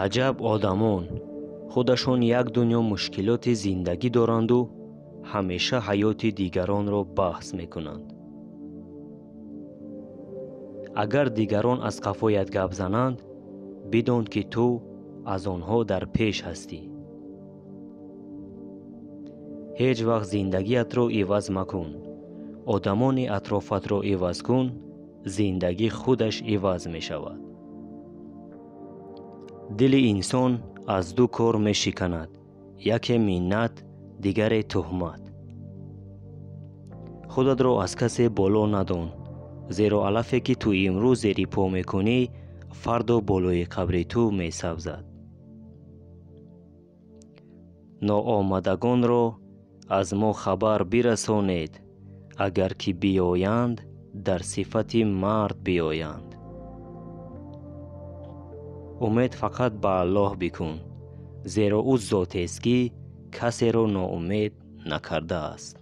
Аҷаб одамон! Худашон як дунё мушкилоти зиндагӣ доранду ҳамеша ҳаёти дигаронро баҳс мекунанд. Агар дигарон аз қафоят гап зананд, бидон, ки ту аз онҳо дар пеш ҳастӣ. Ҳеҷ вақт зиндагиатро иваз макун. Одамони атрофатро иваз кун, зиндагӣ худаш иваз мешавад. Дили инсон аз ду кор мешиканад: яке миннат, дигаре туҳмат. Худатро аз касе боло надон, зеро алафе, ки ту имрӯз зери по мекунӣ, фардо болои қабри ту месабзад. Ноомадагонро аз мо хабар бирасонед, агар ки биёянд, дар сифати мард биёянд. Умед фақат ба Аллоҳ бикун, зеро ӯ зотест, ки касеро ноумед накардааст.